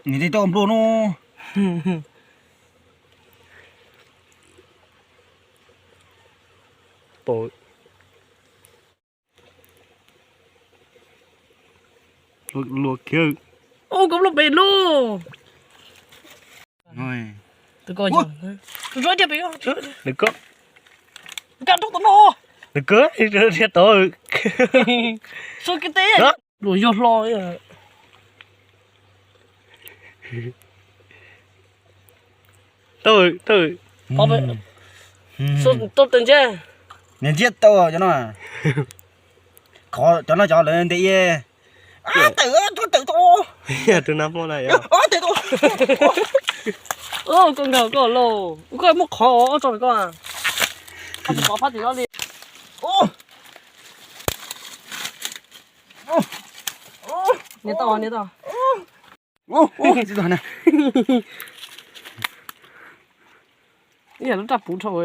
Nws tej tau nplua no. Luag kiag. Ua koj nplua pem lauj. Tus ko, tus ko, tus ko, tus ko. Luag yog hlo. Tau, tau. Tau tawm ntsia. Niag ntsia tau cov no. Khov cov no cov lawv ntes ye. Tawm, tawm tau. Tus nab hmo na yog. Tawm tau. Koj nkag koj lauj, koj muab qhov ob tso koj. Koj tsis pov phab tim no li. Niam tau, niam tau. Ib yam lub raj puv dhau.